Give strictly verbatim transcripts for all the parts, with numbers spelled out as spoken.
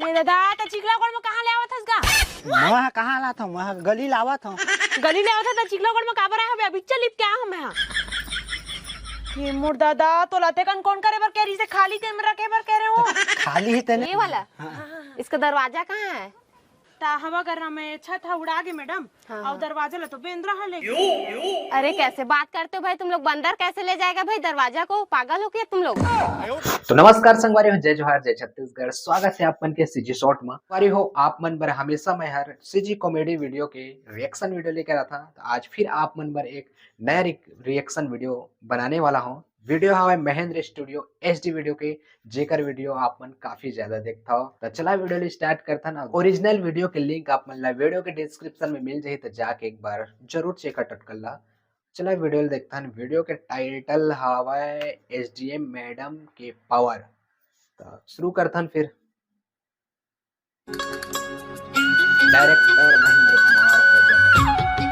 ए दादा, त चिखला गोड़ में कहाँ ले आवत हस गा? मैं कहाँ लात हूँ, मैं गली लावत हूँ। गली ले आवत हस त चिखला गोड़ में काबर आए हवे? अभी चल लिप के आ हूँ मैं। ये मोर दादा, तो लाते कन कौन करे बर कह रही से? खाली तेन में रखे बर कह रहे हो? खाली ही तेने। ये वाला? हाँ। इसका दरवाजा कहाँ है? ता हवा कर रहा मैं, छत हा उड़ा गे मैडम। हाँ, और हाँ। दरवाजा ला तो बेंदरा हा ले गे। अरे कैसे बात करते हो भाई तुम लोग, बंदर कैसे ले जाएगा भाई दरवाजा को, पागल हो क्या तुम लोग? तो नमस्कार संगवारी हो, जय जोहार, जय छत्तीसगढ़। स्वागत है आप मन के सीजी शॉर्ट में। संगवारी हो, आप मन बर हमेशा मैं हर सीजी कॉमेडी वीडियो के रिएक्शन वीडियो लेकर आता। तो आज फिर आप मन बर एक नया रिएक्शन वीडियो बनाने वाला हूँ। वीडियो हवे महेंद्र स्टूडियो एचडी वीडियो के, जेकर वीडियो आप मन काफी ज्यादा देखता हो। तो चला वीडियो ले स्टार्ट करथन। ओरिजिनल वीडियो के लिंक आप मन ला वीडियो के डिस्क्रिप्शन में मिल जाही, तो जाके एक बार जरूर चेकआउट कर ला। चला वीडियो ले देखथन। वीडियो के टाइटल हवे एसडीएम मैडम के पावर। तो शुरू करथन फिर। डायरेक्टर महेंद्र कुमार प्रजापति।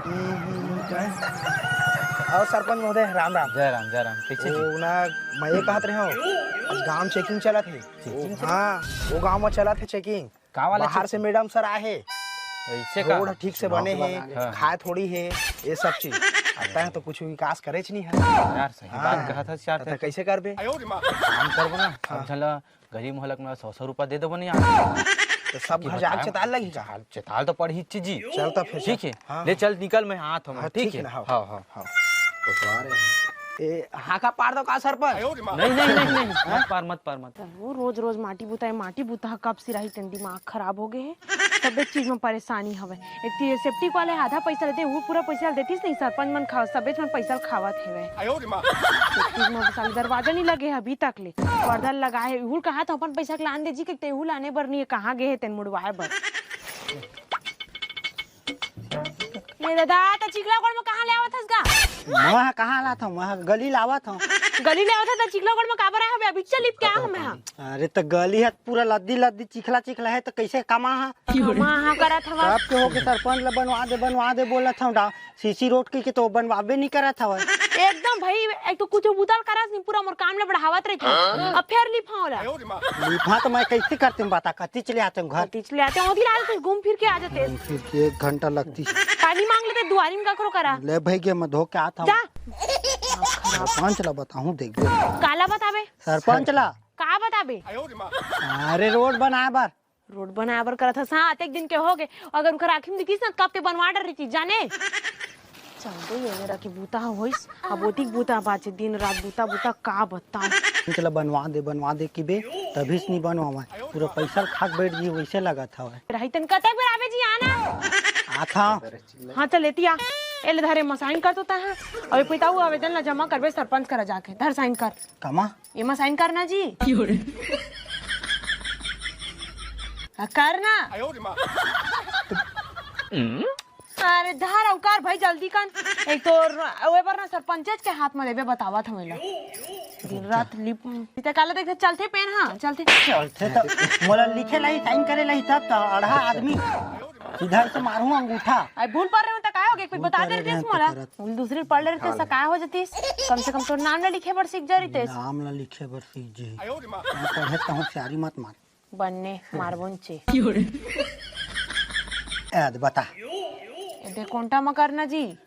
हम्म, हम्म, हम्म, क्या है? और सरपंच महोदय, राम राम। जय राम, जय राम। कैसे जी? वो ना, मैं ये कहत रहे हूँ, आज गांव चेकिंग चलत है। चेकिंग चलत? हाँ, वो गांव में चलत है चेकिंग। का वाला बाहर चेकिंग? से मैडम सर आए हैं। ऐसे का? रोड ठीक से बने हैं, हाँ। खाए थोड़ी है, ये सब चीज। आता है तो कुछ विकास करे च नहीं है। यार, सही हाँ। बात कहा था यार, तो तैं। कैसे करबे? काम करबो ना, हाँ। समझला, गरीब मोहलक में सौ सौ रुपया दे देबो नहीं यार। तो सब घर जाके चेताल लगी का? चेताल तो पड़ही चीज जी। चल तो फिर ठीक है, हाँ। ले चल निकल, मैं हाथ हूँ, हाँ, ठीक ठीक है? ना, हाँ। हाँ, हाँ। हाँ। कोतवाल है। ए, हाका पार दो का सरपंच? नहीं, नहीं, नहीं, नहीं, मत पार, मत पार, मत। वो रोज रोज माटी बुता है, माटी बुता कब सिराही तेन दिमाग खराब हो गए है। सब एक चीज में परेशानी हवे। एक तो ये सेप्टिक वाले आधा पैसा लेते, वो पूरा पैसा देतीस नहीं, सरपंच मन खाओ, सबेच मन पैसा खावत हेवे। एक चीज में साले दरवाजा नहीं लगे है अभी तक ले। पर्दा लगाए है, इहुल कहा था अपन पैसा के लान दे जी, के तेहू लाने बर नहीं है, कहाँ गए है तेन मुड़वाए बर? ए दादा, त चिखला गोड़ में कहाँ ले आवत हस गा? मैं कहाँ लात हूँ, मैं गली लावत हूँ। गली ले आवत हस त चिखला गोड़ में काबर आए हवे? अभी चल लिप के आ हूँ मैं। अरे त गली है पूरा लद्दी लद्दी चिखला चिखला है त कैसे कमा हा? कमा हा करत हवा। कब के होके सरपंच ला बनवा दे बनवा दे बोलत हूँ डा सीसी रोड के, के तो बनवाबे नहीं करत हवा। एकदम भाई, एक तो कुछ बुतल करस नहीं, पूरा मोर काम ला बढ़ावत रहिथे। अब फेर लिप हा ओला। लिप हा त मैं कैसे करते हूँ बता, कति चले आते हूँ घर। कति चले आते हूँ, ओदी रात घूम फिर के आ जाते। घूम फिर के एक घंटा लगती। पानी मांग लेते दुआरी में ककरो करा। ले भाई गे मैं धो के आता हूँ। जा। सरपंच ला बताहूँ देख दे। काला बताबे? सरपंच ला। का बताबे? अरे रोड बनाए बर। रोड बनाए बर करत हस, हाँ, अतेक दिन के हो गए। अगर उनकर आँखी में दिखिस ना, कब के बनवा डर रही थी, जाने। चल दे, ये मेरा की बूता होइस, अब ओतिक बूता बाचे, दिन रात बूता, बूता का बताऊं। चला बनवा दे, बनवा दे कि बे, तभी से नहीं बनवावा, पूरा पैसा खा के बैठ गई, वैसे लगत हवे। रही तन कतक बेर आवे जी आना। आता। हाँ, चल लेती आ। ए ले धरे, मसाइन कर तो ता है। अबे पिताऊ आवेदन ला जमा करबे सरपंच करा जाके, धर साइन कर। कमा? एमा साइन करना जी। हाँ, करना। अरे धर अउ कर भाई, जल्दी कन। एक तो र-, ओए बर ना सरपंचेच के हाथ में देबे, बतावत हमें ला। दिन रात लिप, इते काला देखे चलथे पेन, हाँ, चलथे। चलथे त मोला लिखे लाही, साइन करे लाही, तब त अड़हा आदमी। इधर से मारू अंगूठा। आई भूल पढ़ रहे हो त काय हो गया? कुछ भूल बता पढ़ दे रहे रहे हो त मोला। करत। भूल दूसरी पढ़ ले रहे त हाँ। सकाय हो जातीस। कम से कम तोर नाम ला लिखे बर सीख जा रही तेस। नाम ला लिखे बर सीख जी। मैं पढ़े त होशियारी मत मार। बन्ने मारबोन चे। याद बता। एदे कोंटा म करना जी।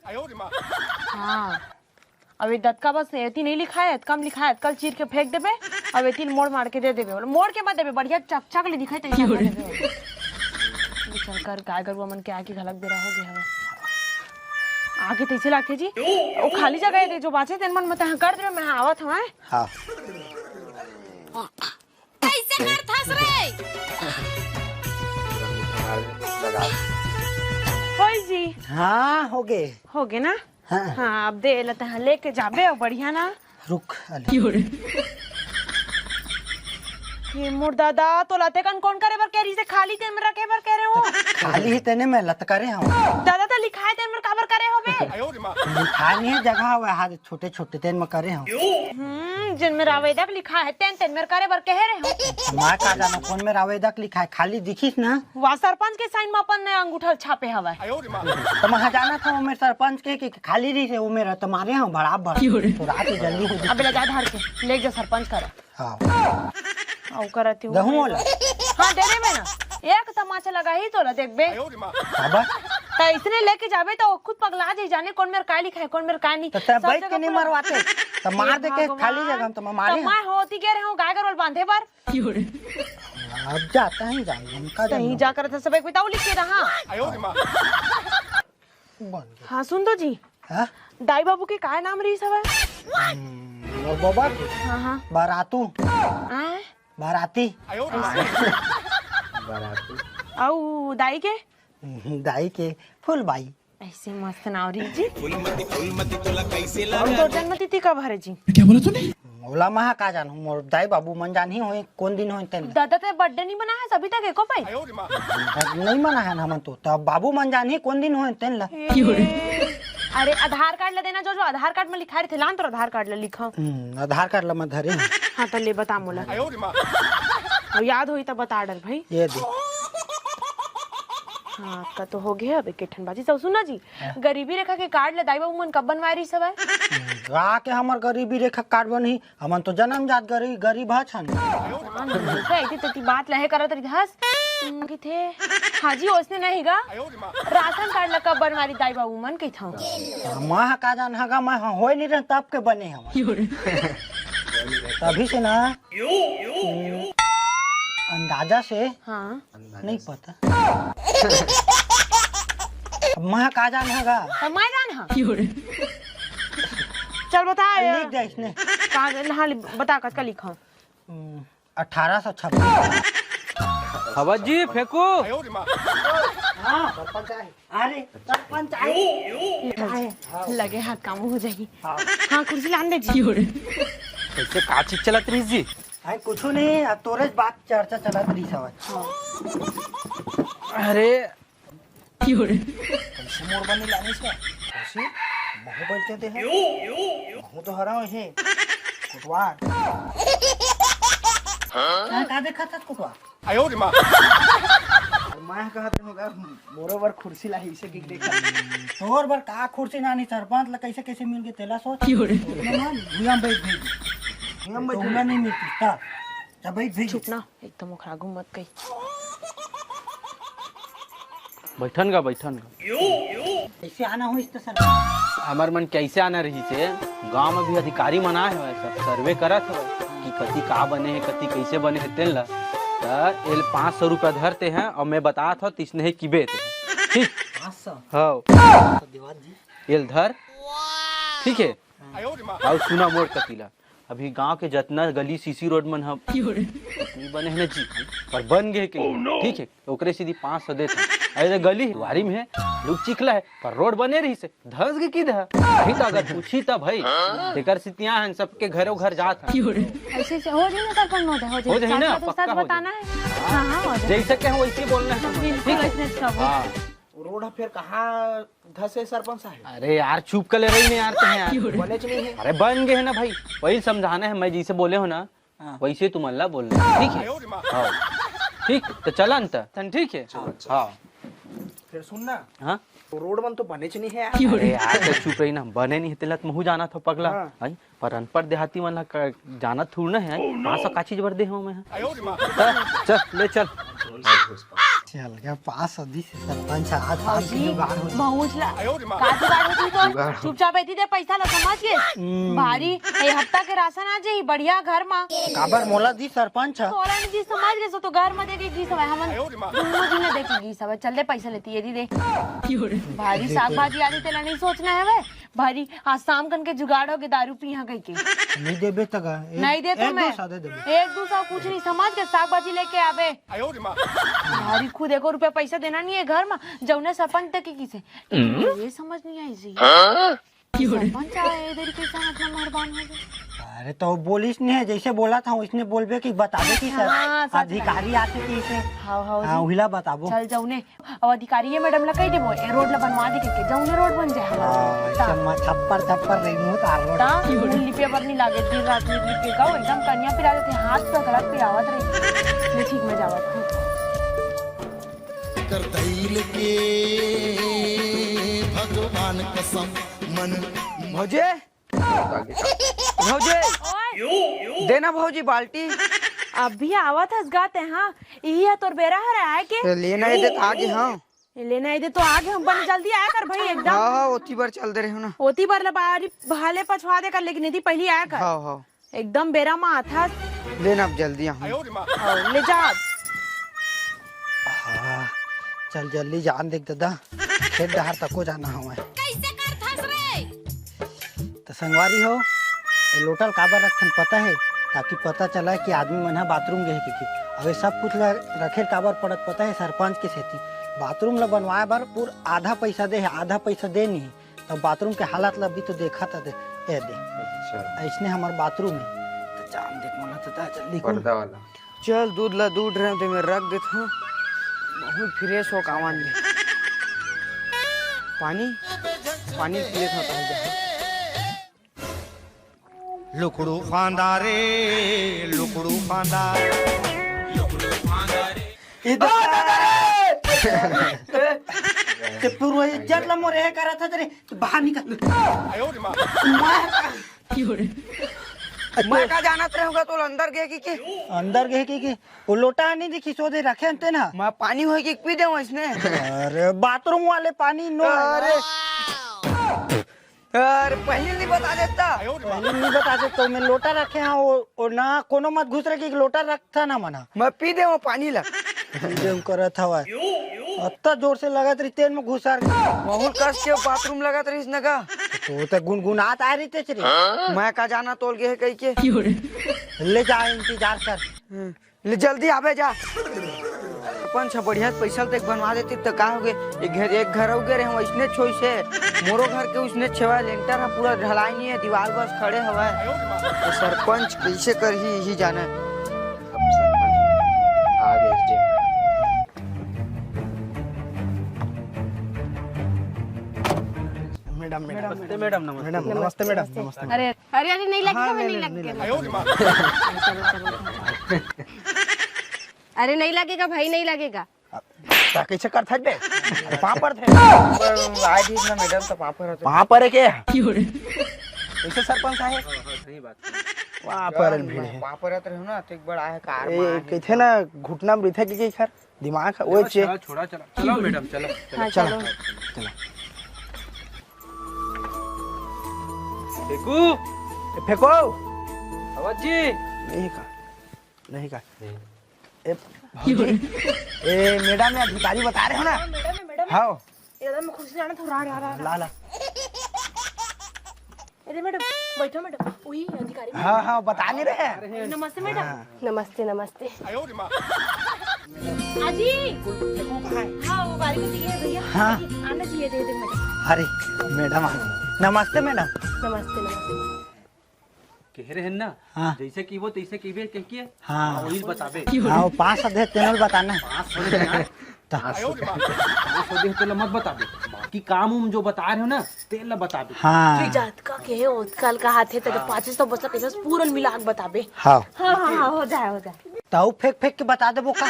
हाँ। अब ये दतका बस एती नहीं लिखा है, कम लिखा है, कल चीर के फेंक देबे, अब एती मोड़ मार के दे देबे। मोड़ के मत देबे, बढ़िया चकचक ले दिखाई तैसे कर देबे। चल कर गाय गरुआ मन के आके घलक बेरा हो गया हवे। आगे तैसे लागथे जी, ओ खाली जगह है, जो बाचे तेन मन मत कर देबे, मैं आवत हूँ। हाँ। कैसे करथस रे? होई जी। हाँ, हो गे। हो गे ना? हाँ। हाँ, अब दे ला तहाँ लेके जाबे अउ बढ़िया ना। रुक, अले। ये मोर दादा, तो लते कन कौन करे बर कह रही से? खाली तेन में रखे बर कह रहे हो? खाली ही तेने में लत करे हूँ। दादा, तो लिखाए तेन में काबर करे हो बे? लिखाए नहीं है, जगह हुआ हाथ छोटे-छोटे तेन में करे हूँ। हम्म, जिन मेर आवेदक लिखा है, तेन, तेन मेर करे बर कहे रहे हो। मैं का जानो कौन मेर आवेदक लिखा है, खाली दिखिस ना। वाह, सरपंच के साइन में अपन ने अंगूठा छापे हवा। तो मैं जाना था वो मेर सरपंच के कि खाली रही से वो मेर तुम्हारे यहाँ बराबर। तो रात ही जल्दी हो जाए। अबे ले जा धार के, ले जा सरपंच करा। हाँ। आओ करती हूँ। गहूँ वाला। हाँ, दे दे मैं ना। एक तमाचा लगा ही तोला, देखबे। काबर? त इसने लेके जाबे त वो खुद पगला जाही, जाने कौन मेर काय लिखा है, कौन मेर काय नहीं। त तैं सब बैठ के जगह नहीं पूरा मरवाते, त मार हे दे के भगवान। खाली जगह हम त मारे त हैं। मैं होती गे रहे हूँ गाय गरवा ल बांधे बर। अब जाता है, जान हम का कहीं जान। जा कर था सब एक बिताऊ लिख के रहा। बन गया। हाँ, सुन तो जी। हाँ? दाई बाबू के काय नाम रहिस हवय? हम्म, मोर बबा के? हाँ, हाँ। बारातू। आय? बाराती। बाराती। अउ दाई के? हम्म, दाई के फूलबाई। ऐसे मस्त नाव रहिस जी। फूलमती, फूलमती तोला कैसे अउ तोर जन्मतिथि कब हरे जी? क्या बोला तूने? ओला मैं का जानहूँ, मोर दाई बाबू मन जानही होही कोन दिन होही तेन ला। दादा, तैं birthday नहीं मनाए हस अभी तक एको पइत? नहीं मनाए हन हमन तो, तब बाबू मन जानही कोन दिन होही तेन ला। ए, अरे आधार कार्ड ला देना जो, जो आधार कार्ड में लिखा रहिथे, लान तोर आधार कार्ड ला लिखा। हम्म, आधार कार्ड ला मैं धरे हूँ। हाँ, त ले बता मोला। अउ याद होही त बता डर भाई। ये दे। हाँ, का तो हो गया अब एक ठन बाजी। सब सुना जी, हाँ। गरीबी रेखा के कार्ड ला दाई बाबू मन कब बनवाए रहिस हवय? गा के हमर गरीबी रेखा कार्ड बनही, हमन तो जन्मजात गरी-, गरीब हन। हाँ, नहीं, तो ऐती तेती बात लहे करत रहिथस। हम्म, किथे? हाँ जी, ओसने नहीं गा। राशन कार्ड ला कब बनवारी दाई बाबू मन कहिथव? मैं का जान हगा, मैं होए नहीं रहे तब के बने हवय। तभी से ना, हम्म, अंदाजा से हाँ। नहीं पता। अब मैं का जान हगा। त मैं जान हा। चल बता। लिख दे इसने। का, हाँ, बता कतका लिखा। हम्म, अठारह सौ छप्पन। अवध जी, फेंकू। हाँ, सरपंच आए। अरे, सरपंच आए। लगे हाथ काम हो जाही। हाँ। हाँ, कुर्सी लान दे जी। कैसे का चीज चलत रहिस जी? अरे, कुछू नहीं, आ तोरे बात चर्चा चलत रहिस हवय। अरे, कैसे मोर बनी लानिस का? कैसे? महू बैठते ते हैं। महू तो हरा हे। कोटवार। हाँ, का देखत हस कोटवार? अउ मैं कहत रहूं गा, मोरो बर कुर्सी लाही, इसे की देखत। तोर बर का कुर्सी लानी, सरपंच ला कैसे कैसे मिल गे तेला सोच। भुइयां बैठ गई। भुइयां बैठ तो गई। नहीं मिलती, जा, जा बैठ गई। चुप ना, एकदम ओखरा घूमत गई। बैठन गा, बैठन गा। कैसे आना होइस त सरपंच? हमर मन कैसे आना रहिसे, गांव में भी अधिकारी मन आए हवय, सब सर्वे करत हवय कि कति का बने हे, कति कैसे बने हे, तेन ला। त एल पाँच सौ रुपया धरते हैं अउ मैं बतात हव, तिसने हे किबे ते। ठीक? पाँच सौ? हव। तो देवाल जी। एल धर। ठीक हे? अउ सुना मोर कति ला। अभी गांव के जतना गली सीसी रोड मन ह, नहीं बने हे ना जी, पर बन गे के, ठीक हे, ओकरे सीधी पाँच सौ देत हे। अरे गली दुआरी में हे, लोग चिखला हे, पर रोड बने रहिसे, धस गे किधा। अभी तो अगर पूछी त भाई, तेकर सितिया हन, सबके घरों घर जात हन। ऐसे से हो जाही ना सरपंच महोदय, हो जाही। हो जाही ना, साथ साथ पक्का हो बताना जाही। हे। हाँ, हाँ, हो जाही। जैसे कहे वैसे बोलना हे। बिल्कुल ठीक हे? ऐसने सब। हाँ। रोड ह फेर कहाँ धसे सरपंच साहब? अरे यार, चुप कर ले रही नहीं यार, तुम यार। बनेच नहीं हे। अरे बन गे हे ना भाई, वही समझाना हे, मैं जैसे बोले हंव ना, हाँ। वैसे तुमन ला बोलना हे, ठीक हे? हाँ। ठीक, त चला न त, ठीक हे? चल, चल। हाँ। फेर सुन ना। हाँ? रोड मन तो बनेच नहीं हे यार। अरे यार, त चुप रही ना, बने नहीं हे तेला त महू जानत हंव पगला। हाँ। हैं? पर अनपढ़ देहाती मन ला का, जानत थोड़ी ना हे, पाँच सौ का चीज बर दे हंव मैं। चल, चल, ले चल। चल गया, पाँच सौ दिस सरपंच, आज आज की जुगाड़ हो। महूच ला। का जुगाड़ होही तो? जुगाड़ हो। चुपचाप एती दे पैसा ला, समझ गे? हम्म। भारी, ए हफ्ता के राशन आ जाही, बढ़िया घर मा। काबर मोला दिस सरपंच? तोला नहीं दिस, समझ गे, सो तो घर मा दे के गिस हवय, हमन दोनों झन दे के गिस हवय। चल दे पैसा लेती, एती दे। भारी साग भाजी आदि तेला नहीं सोचना हे बे। भारी, आज शाम कन के जुगाड़ होगे, दारू पीहा कहिके। नहीं देबे त का? एक, नहीं दे तो एक मैं। दो सौ दे देबे। एक दो सौ कुछ नहीं, समझ के साग भाजी लेके आबे। भारी, खुद एको रुपया पैसा देना नहीं हे घर मा, जउने सरपंच देके किसे। ये समझ नहीं आई जी। सरपंच आए इधर, कैसा इतना मेहरबान हो गया? अरे तो बोलिस नहीं हे, जैसे बोला था वैसने बोलबे कि बताबे कि सर, हाँ, सच अधिकारी आथे कि इसे। हाँ, हाँ, हाँ, जी। उहिला बताबो। चल जाऊ ने, अब अधिकारी ये मैडम ला कहि देबो, ए रोड ला बनवा दे कहिके, जउने रोड बन जाए हमारा। हाँ, ता। ऐसे मा छप्पर छप्पर रही हूँ, तार रोड। ता, मुंह लिपे बर नहीं लागे, दिन रात लिप लिप के गाओ, एकदम कनिया पिरा देते, हाथ तो गलत पिरावत रही। ले ठीक, मैं जावत हूँ। कर दैल के भगवान कसम मन। भौजी, भौजी, देना भौजी बाल्टी। अभी आवत हस गा तैं, हाँ। इही ह तोर बेरा हरे आए के। ए, लेना हे दे, त आगे हँव। लेना हे दे तो आगे हँव, बने जल्दी आया कर भाई, एकदम। हाँ, हाँ, ओती बर चल दे रहे हो ना। ओती बर ला बारी भाले पछवा दे कर, लेकिन यदि पहली आया कर। हाँ, हाँ। एकदम बेरा म आथस। लेना, अब जल्दी आहूँ। अउ ले जा। हाँ, चल जल्दी जान देख ददा, खेत डहर तको जाना हवय। कैसे करथस रे? त संगवारी हो, ए लोटा ल काबर रखथन पता हे? ताकि पता चला कि आदमी मन ह बाथरूम गे हे कि, कि। अब ये सब कुछ ल रखे ल काबर पड़त पता हे? सरपंच के सेती। बाथरूम ल बनवाए बर पूरा आधा पैसा दे हे, आधा पैसा दे नहीं। तब बाथरूम के हालत ल भी तो देखा था दे, ए दे। अच्छा। ऐसने हमर बाथरूम हे। त जान देख मोला तो दा जल्दी कौन। पर्दा वाला। चल, दूध ला दूध रहे ते में रख देत हूँ। बहुत फ्रेश हो कावन ले। पानी, पानी पिए था पहले। लुकड़ू फांदा रे, लुकड़ू फांदा। इधर। ते पूरा इज्जत ला मोर ए करा था तेरे। तो बाहर निकल। मैं मैं का जानत रहूंगा तो अंदर गे कि, कि? अंदर गे कि, कि? वो लोटा नहीं दिखी, सोदे रखे हन ते ना। मैं पानी होय कि पी देवं इसने। अरे बाथरूम वाले पानी नो। अरे। अरे पहले नहीं बता देता। पहले नहीं बता देता, मैं लोटा रखे हँव, वो, वो ना कोनो मत घुस रहे कि लोटा रखता ना मना। मैं पी देवं पानी ला। पी देवं करत हवा। अत्ता जोर से लगत रही तेल में घुसर। बहुत कस के बाथरूम लगत रही इसने का। तो ते गुनगुनात आ रही तेच रे। मैं का जाना तोल गे हे कहि के। ले जा, इंतजार कर। हम्म, ले जल्दी आबे जा। सरपंच ह बढ़िया पैसा देख बनवा देती त का होगे? एक घर, एक घर अउ गे रहे, वैसने छोइस हे। मोरो घर के उसने छेवा, लेंटर ह पूरा ढलाई नहीं हे, दीवार बस खड़े हवय। तो सरपंच कैसे करही, यही जाने। अब सरपंच आ गए इस टाइम। Madam, madam. नमस्ते मैडम, नमस्ते। मैडम, नमस्ते मैडम, नमस्ते। अरे, अरे, अरे, नहीं लगेगा, हाँ, नहीं, नहीं, नहीं लगेगा। नहीं लगेगा। अरे, नहीं लगेगा भाई, नहीं लगेगा। ता कैसे करत हस बे? पाँव परत हे। आए दिन ना मैडम तो पाँव परत हे। पाँव परे के? कैसे सरपंच साहेब? पाँव परन भिड़े हे। पाँव परत रहे ना, तो एक बार आए कार ए, में आए। कथे ना घुटना में रहिथे के, के खर दिमाग ह, वो चलो, चे- चलो, छोड़ा, चलो। चलो मैडम, चलो, चलो। हाँ, चलो। चलो। चलो। फेंकू। ए, फेंको। अवध जी। नहीं का, नहीं का। नहीं। ए, भौजी, ए, मैडम, ये अधिकारी बता रहे हो ना? हाँ, मैडम है, मैडम है। हाँ। ये दादा, मैं खुशी जाना था, रा, रा, रा, रा। ला, ला। अरे मैडम, बैठो मैडम, वही अधिकारी मैडम। हाँ, हाँ, बता नहीं रहे हैं। नमस्ते मैडम। हाँ। नमस्ते, नमस्ते। आजी। हाँ, वो बारी को दिए भैया। हाँ। आना चाहिए, दे दे मैडम। अरे, मैडम आ गई। नमस्ते मैडम। नमस्ते, नमस्ते। कहे रहे ना, हाँ। जैसे कि वो तैसे कहिबे कह के, हाँ। हाँ, वही बताबे। हाँ, वो पाँच सौ दे, तेनों बताना। पाँच सौ दे ना। तो पाँच सौ, पाँच सौ दे तो मत बताबे, बाकी काम उम जो बता रहे हो ना, तेल ला बताबे। हाँ। ठीक। जतका कहे ओतका ल कहाथे, तो हाँ। पाँच सौ बचला, पैसा पूरन मिला के बताबे। हाँ। हाँ, हाँ, हाँ, हो जाए, हो जाए। तो फेंक फेंक के बता देबो का?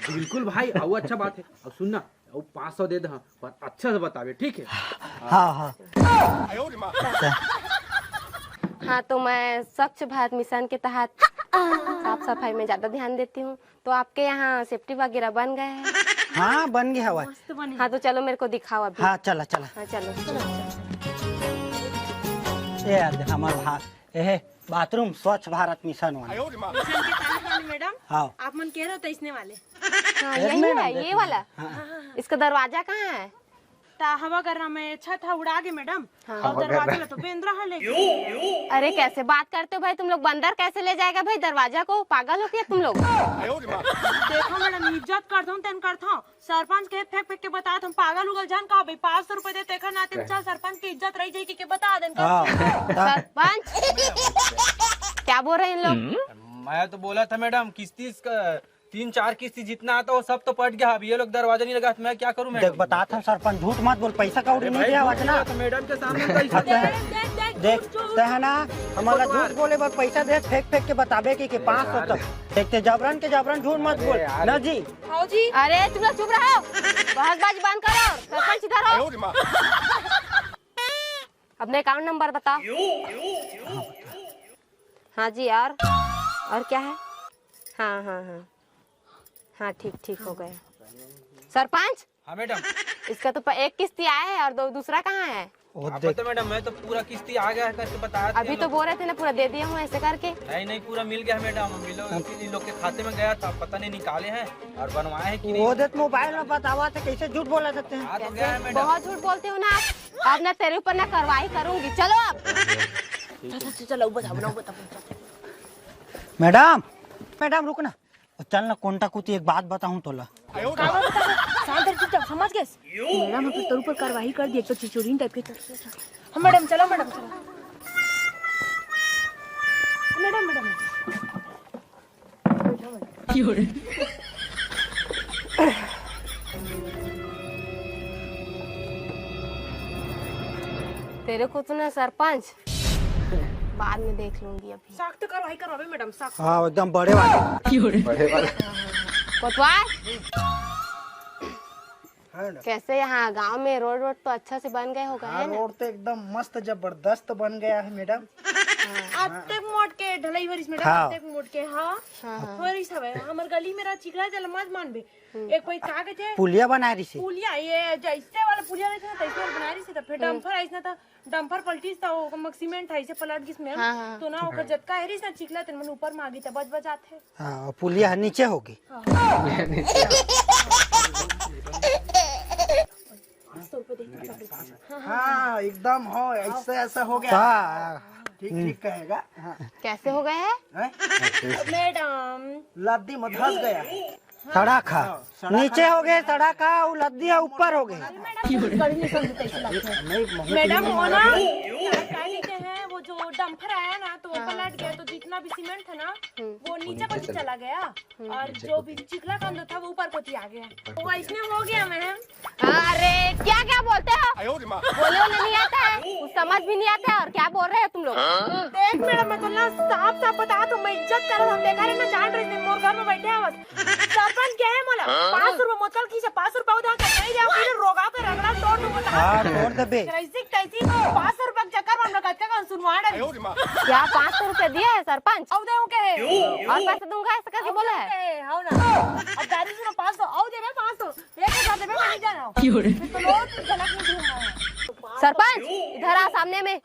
बिल्कुल भाई, आओ, अच्छा बात है। अब सुन ना, अउ पाँच सौ दे दे, हाँ, पर अच्छा से बताबे, ठीक है? हाँ, हाँ। हाँ, तो मैं स्वच्छ भारत मिशन के तहत साफ सफाई में ज्यादा ध्यान देती हूँ। तो आपके यहाँ सेफ्टी वगैरह बन गए हैं? हाँ, बन गया हवा। हाँ, तो चलो, मेरे को दिखाओ अभी। हाँ, चला, चला। हाँ, चलो, चलो, चलो। ए यार, हमार भा-, ए, बाथरूम स्वच्छ भारत मिशन वाला। मिशन के तहत वाले मैडम, हाँ। आप मन कह रहे हो तो इसने वाले। हाँ, ए, यही मैडम, है, देखो। ये वाला। हाँ। इसका दरवाजा कहाँ है? ता हवा गर्रा में छत ह उड़ा गे मैडम। हाँ। अउ दरवाजा ला तो बेंदरा ह ले गे। अरे, कैसे बात करते हो भाई तुम लोग? बंदर कैसे ले जाएगा भाई दरवाजा को? पागल हो गया तुम लोग? देखो मैडम, इज्जत करथों तेन करथों, सरपंच के फेंक फेंक के बतात हँव, पागल उगल झन कहा भाई, पाँच सौ रुपए दे तेकर नाते चल सरपंच के इज्जत रही जाई के, के बता देन का। हाँ। सरपंच, क्या बोल रहे हैं इन लोग? मैं तो बोला था मैडम, किस्ती इसका तीन चार किस्ती जितना आता वो सब तो पट गया। अब ये लोग दरवाजा नहीं लगा तो मैं क्या करूँ मैडम? देख, बतात हँव सरपंच, झूठ मत बोल, पैसा कौड़ी नहीं दिया हवा ना। तो मैडम के सामने तो ऐसा अच्छा। देख, देख, देख, देख, देख, झूठ, झूठ, तै है ना, झूठ, हमारा झूठ बोले बर पैसा दे, फेंक फेंक के बताबे कि, कि पाँच सौ तक। देख, तै जबरन के जबरन झूठ मत बोल ना जी। हाँ जी। अरे तुम लोग चुप रहो, बहसबाजी बंद करो, सरपंच इधर हो। अपने अकाउंट नंबर बताओ। हाँ जी, और, और क्या है? हाँ, हाँ, हाँ। हाँ, ठीक, ठीक हो गया। सरपंच, हाँ मैडम। इसका तो प-, एक किस्ती आया है और दो, दूसरा कहाँ है? वो आप देख। पता मैडम, मैं तो पूरा किस्ती आ गया है करके बताया था अभी इन तो लोग। बोल रहे थे ना, पूरा दे दिया हूँ ऐसे करके। नहीं, नहीं, पूरा मिल गया है मैडम। मिलो, इन लोग के खाते में गया था, पता नहीं निकाले हैं और बनवाए हैं कि नहीं। वो देख, मोबाइल में बतावा थे, कैसे झूठ बोला देते हैं। आ तो गया है मैडम। बहुत झूठ बोलते हो ना आप। अब ना तेरे ऊपर ना कार्रवाई करूंगी। चलो अब। चलो, चलो, चलो, बताओ, बताओ, बताओ। मैडम, मैडम, रुक ना। चल ना, कोंटा कुती, एक बात बताऊं तोला। का बात बता? शांत रह, चुपचाप, समझ गए? मैडम, हम तोर ऊपर कार्रवाई कर दिए, तो चिचोरीन टाइप के। चल, चल, चल। हाँ, मैडम, चलो, मैडम, चलो। Madam, madam. तेरे को तो ना सरपंच, बाद में देख लूंगी अभी। सख्त कार्रवाई करवावे मैडम, सख्त। हाँ, एकदम बड़े वाले। बड़े वाले। कोतवाल, हाँ मैडम। कैसे यहाँ गांव में रोड, रोड तो अच्छा से बन गए होगा, हाँ, है ना? रोड तो एकदम मस्त जबरदस्त बन गया है मैडम। अतेक मोट के ढलाई वरिस मैडम, हाँ। अतेक मोट के, हाँ। हाँ, हाँ। वरिस हवे, हमर गली मेरा चिखला जल मत मानबे। एक कोई का कहते हैं? पुलिया बना रही से। पुलिया, ये जैसे वाला पुलिया रहता ना, तैसे वाला बना रही से, तो फिर डंपर ऐसा था, डंपर पलटिस त ओकर म सीमेंट है, इसे पलट गिस मैम। हाँ, हाँ। तो ना ओकर जतका हेरिस ना चिखला, तेन मन ऊपर म आगी त बज बजात हे। हाँ, और पुलिया ह नीचे होगी। हाँ। पाँच सौ रुपये दे दे। हाँ, एकदम हो, ऐसा, ऐसा हो गया। हाँ। ठीक, ठीक कहेगा। हाँ। कैसे हो गए हैं? हैं? मैडम। लद्दी में धस गया। सड़क है। हाँ, सड़क नीचे है। हो गए, सड़क है, वो लद्दी है, ऊपर हो गए। अरे मैडम, कुछ गलती नहीं समझते, ऐसी बात है। नहीं, मैडम, वो ना, क्या कहते हैं, वो जो डंपर आया ना, तो वो हाँ। पलट गया, तो जितना भी सीमेंट था ना, हम्म। वो नीचे को चला गया, हम्म। और जो भी चिखला कंदो था, वो ऊपर को आ गया। वो ऐसने हो गया, मैम। अरे, क्या, क्या बोलते हो? बोले, बोले नहीं आता है, कुछ समझ भी नहीं आता है, और क्या बोल रहे हो तुम लोग? देख मैडम, मैं तो ना साफ, साफ बता, तुम मैं इज्जत करो, हम देखा रहे ना, जान रहे थे, मोर घर में बैठे हैं बस। सरपंच क्या है मोला? हाँ? पाँच सौ रुपये मोतल की से पाँच सौ रुपये उधार कर नहीं दिया, फिर रोगा के रगड़ा तोड़ दूंगा। हाँ, तोड़ दे बे। कैसी, कैसी पाँच सौ रुपये के चक्कर में हम लोग कच्चा काम सुनवा रहे हैं। क्या पाँच सौ रुपये दिया है सरपंच? अब दे के है। और पैसे दूंगा ऐसे करके बोला है? हाँ ना। अब गाड़ी सुनो पाँच सौ, आओ दे बे पाँच सौ। एक हजार दे बे, मैं नहीं जा रहा हूँ। मैं तो रोज झलक नहीं दूंगा। सरपंच, इधर आ सामने में।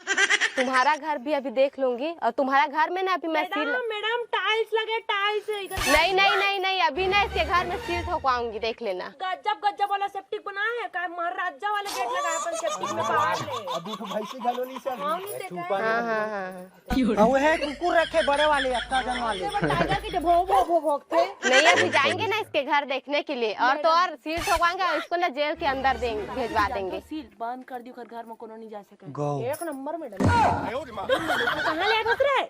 तुम्हारा घर भी अभी देख लूंगी, और तुम्हारा घर में ना अभी मैं सील मैडम, मैडम, टाइल्स लगे, टाइल्स इधर। नहीं, नहीं, नहीं, नहीं, अभी ना इसके घर में सील ठोकवाऊंगी, देख लेना। गजब, गजब वाला सेप्टिक बना है, का महाराजा वाले गेट लगा है अपन सेप्टिक में बाहर ले। अभी तो भैंसी घलो नहीं सब। हाँ, नहीं देखा है। हाँ, हाँ, हाँ, हाँ। और वो है कुकुर रखे बड़े वाले, अक्का जन वाले। वो टाइगर की जो भो, भो, भो भोंकते। नहीं, अभी जाएंगे ना इसके घर देखने के लिए, और तो और सील ठोकवाएंगे और इसको ना जेल के अंदर देंगे, भिजवा देंगे। सील बंद कर दी, घर में कोनो नहीं जा सके। गौ। एक नंबर मैडम। कहाँ ले घुस रहे?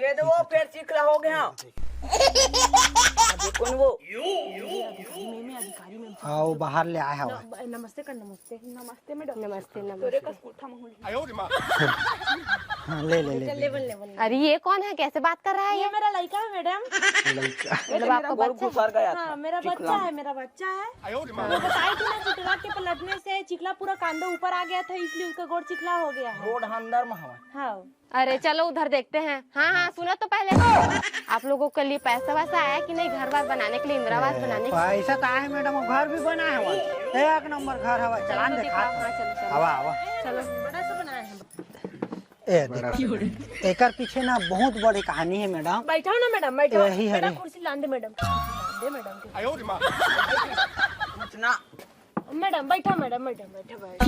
ये तो वो पेड़ चिखला हो गया। अबे कौन वो? मैं, मैं अधिकारी में। हाँ, वो बाहर ले आया हवा। न-, नमस्ते कर, नमस्ते। नमस्ते मैडम। नमस्ते, नमस्ते। तोरे का स्कूल था महूल। हाँ, ले, ले, ले, चल, ले। Level, level. अरे, ये कौन है? कैसे बात कर रहा है ये ये? मेरा लड़का है मैडम। लड़का। ये मतलब तो आपका मेरा बच्चा है? घुसर गया था। हाँ, मेरा चिखला बच्चा में। है, मेरा बच्चा है। मैं बताई थी ना, चिखला के पलटने से चिखला पूरा कांदा ऊपर आ गया था, इसलिए उसका गोड़ चिखला हो गया है। गोड़ अंदर में हवा। हाँ। अरे चलो उधर देखते हैं। हाँ, हाँ, सुनो तो पहले, आप लोगों के लिए पैसा वैसा आया कि नहीं, घर वर बनाने के लिए, इंदिरा आवास बनाने के लिए? पैसा तो आया है मैडम, घर भी बना है वहाँ। एक नंबर घर हवा, चलान दिखा। हाँ, चलो, चलो। हवा, हवा। चलो। बड़ा सा बनाया है। ए, देखो, एकर पीछे ना बहुत बड़ी कहानी है मैडम। बैठा ना मैडम, बैठा। यही है। कुर्सी लान दे मैडम, कुर्सी लान दे मैडम। कुछ ना। मैडम, बैठा, मैडम, मैडम, बैठा, बैठा।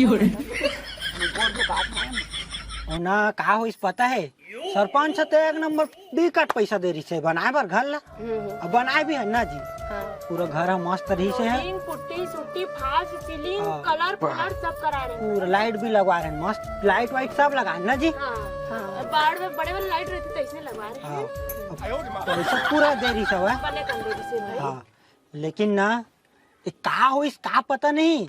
ओ ना, का होइस पता है? सरपंच ह तो एक नंबर डी कट पैसा दे रही से बनाए बर घर ला। हम्म, हम्म। अब बनाए भी है ना जी। हाँ। पूरा घर ह मस्त रही से है। रोलिंग, पुट्टी, सुट्टी, फॉल्स सीलिंग, हाँ। कलर, कलर सब करा रहे हैं। पूरा लाइट भी लगवा रहे हैं, मस्त लाइट वाइट सब लगा है ना जी। हाँ। हाँ। बाढ़ में बड़े वाले लाइट रहते तो इसमें लगवा रहे हैं। हाँ। अब पैसा पूरा दे रही सब है। बने कम दे रही से भाई। हाँ। लेकिन ना, ए, का होइस, का पता नहीं।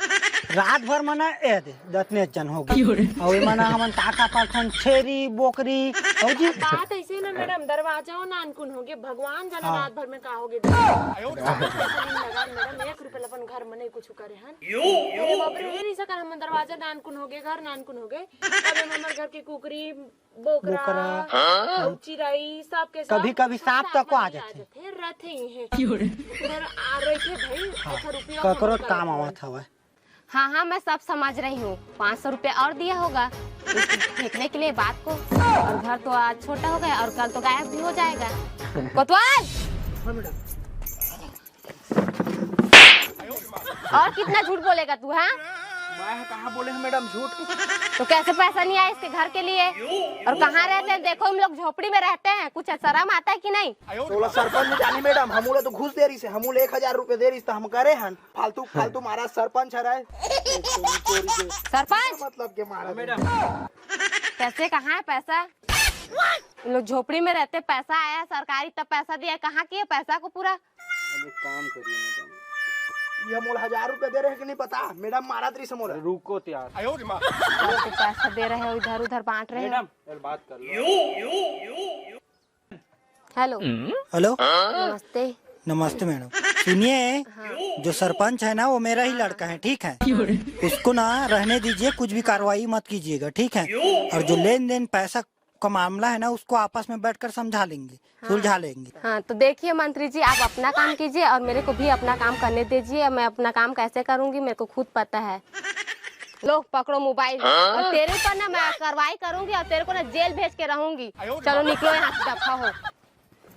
रात भर मना ए दे, दतने जन हो गए। और ये मना हमन का का पालथन, छेरी, बोकरी, हो जी। बात ऐसे ना मैडम, दरवाजा हो नानकुन हो गए, भगवान जाने हाँ। रात भर में का हो गए। मैडम, एक रुपये अपन घर में नहीं कुछ करे हन। अरे बाप रे, ये नहीं सकर हम दरवाजा नानकुन हो गए, घर नानकुन हो गए। तब हम हमर घर के कुकरी, बोकरा, बोकरा। हाँ? चिरई, सब के सब कभी-कभी सांप तक को आ जाथे। बात है, ये है। उधर आ रही थी भाई, हाँ, अच्छा, रुपया ककरो खबर काम करो। आवत हवय। हाँ, हाँ, मैं सब समझ रही हूँ। पाँच सौ रुपया और दिया होगा उसको फेंकने के लिए बात को। और घर तो आज छोटा हो गया और कल तो गायब भी हो जाएगा। कोतवाल! हाँ, मैडम। और कितना झूठ बोलेगा तू, हाँ? मैं कहाँ बोले हूँ मैडम झूठ? तो कैसे पैसा नहीं आया इसके घर के लिए? और कहाँ रहते हैं? देखो, हम लोग झोपड़ी में रहते हैं, कुछ शर्म आता है कि नहीं? तोला सरपंच नहीं जानी मैडम, हमू ला तो घूस दे रही से, हमू ला एक हजार रुपए दे रही से, तो हम करे हन। फालतू, फालतू मारा सरपंच हराय। सरपंच? मतलब के मारा मैडम। कैसे, कहाँ है पैसा? हम लोग झोपड़ी में रहते, पैसा आया सरकारी, तब पैसा दिया, कहाँ किया पैसा को पूरा? अब एक काम करिए मैडम। ये मोला हजार रुपया दे रहे कि नहीं पता, मैडम मारत रही से मोला। रुको तो यार। तो पैसा दे रहे हो, इधर उधर बांट रहे हो। मैडम, यार बात कर लो। हेलो। हेलो। नमस्ते। नमस्ते मैडम। सुनिए, हाँ। जो सरपंच है ना, वो मेरा ही लड़का है, ठीक है? उसको ना रहने दीजिए, कुछ भी कार्रवाई मत कीजिएगा, ठीक है? और जो लेन देन पैसा का मामला है ना, उसको आपस में बैठकर समझा लेंगे, हाँ। सुलझा लेंगे। हाँ, तो देखिए मंत्री जी, आप अपना काम कीजिए और मेरे को भी अपना काम करने दीजिए। मैं अपना काम कैसे करूँगी, मेरे को खुद पता है। लो, पकड़ो मोबाइल। हाँ? और तेरे पर ना मैं कार्रवाई करूँगी और तेरे को ना जेल भेज के रहूँगी। चलो निकलो यहाँ से, दफा हो।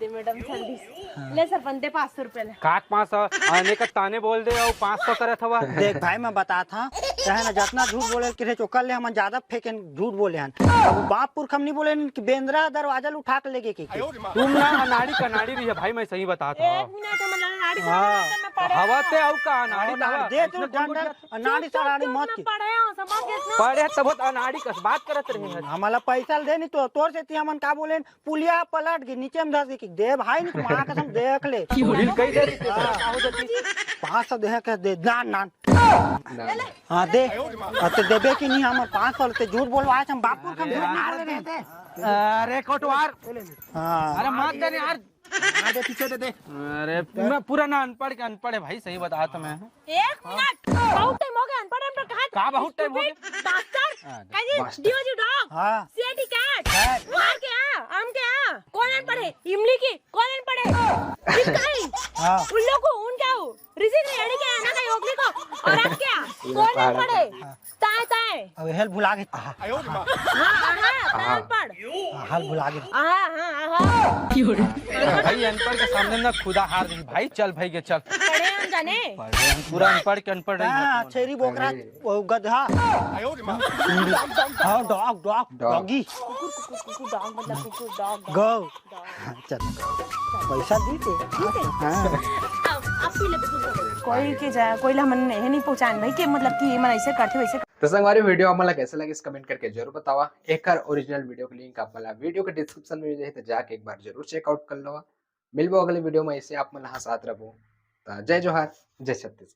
दे मैडम, जल्दी से। हाँ। ले सरपंच, दे पाँच सौ रुपया ले। काट पाँच सौ, आने का ताने बोल दे, और पाँच सौ करत हवा। देख भाई, मैं बतात हूँ, चाहे ना जितना झूठ बोले के रहे, ओकर ले हमन ज्यादा फेंके झूठ बोले हन। अब बाप पुरख हम नहीं बोले हन कि बेंदरा दरवाजा ल उठा के लेगे के। तुम ना अनाड़ी कनाड़ी रही है भाई, मैं सही बतात हूँ। एक मिनट, हम अनाड़ी हाँ। कनाड़ी में पड़े हवा हैं। ते आऊ का अनाड़ी अनाड़ी तवा? दे तू इसमें कौन डंडा, बोल अनाड़ी चुप, चुप, सनाड़ी चुप, मत मैं की। पड़े हूँ, समझ गए ना? पड़े तब बहुत अनाड़ी कस बात करत रहे हैं। हमला पैसा दे नहीं तो तोर से ती हमन का बोले, पुलिया पलट गई, नीचे में धस गई कि दे भाई, नहीं तो माँ कसम देख ले। पुलिस कही दे रही थी, हाँ। का हो जाती? पाँच सौ दे के दे, नान, नान। हाँ, दे। अब तो देबे कि नहीं, हमर पाँच सौ लेते, झूठ बोलवाए, हम बाप पुरख हम झूठ नहीं बोले रहे। अरे कोटवार। हाँ। अरे मार दे रे यार। हाँ, दे, पीछे दे, दे। अरे मैं पूरा ना अनपढ़ के अनपढ़ है भाई, सही बता तो मैं। एक मिनट, बहुत टाइम हो गया अनपढ़, अनपढ़ कहाँ? का बहुत टाइम हो गया? Stupid bastard, हाँ, कहीं bastard। D O G dog, हाँ। C I D cat, cat। मार के आ, आम के आ, कौन अनपढ़ है? इमली की, कौन अनपढ़ है? किसका है? हाँ। उल्लू को, उन क्या हो? ऋषि ने लड़ी के आना का योगली को, और आप क्या? कौन अनपढ़ है? हाँ। ताए, ताए। अब हेल भुला गए। आहा। हाँ, आहा, अनपढ़। हाँ, हाल भुला गए। आहा, हाँ, आहा। भाई अनपढ़ के सामने ना खुदा हार गई भाई, चल भाई के चल। पढ़े हम जाने। पढ़े हम, पूरा अनपढ़ के अनपढ़ रही हाँ, है। छेरी बोकरा, वो गधा। हाँ, dog, dog, dog। Doggy। कुकुर, कुकुर, कुकुर, dog मतलब कुकुर, dog, dog। गौ। चल, पैसा दी थे। हाँ। अब, अब पी ले, पी ले। कोई के जा, कोई ला हमन नहीं, नहीं पहचान भाई के, मतलब कि ये मन ऐसे करते वैसे। तो संगवारी, video आप मन ला कैसे लगिस, comment करके जरूर बतावा। एकर original video के link आप मन ला video के description में मिल जाही, तो जाके एक बार जरूर check out कर लो। मिलबो अगले video में, ऐसे आप मन ला हंसात रहबो। तो जय जोहार, जय छत्तीसगढ़।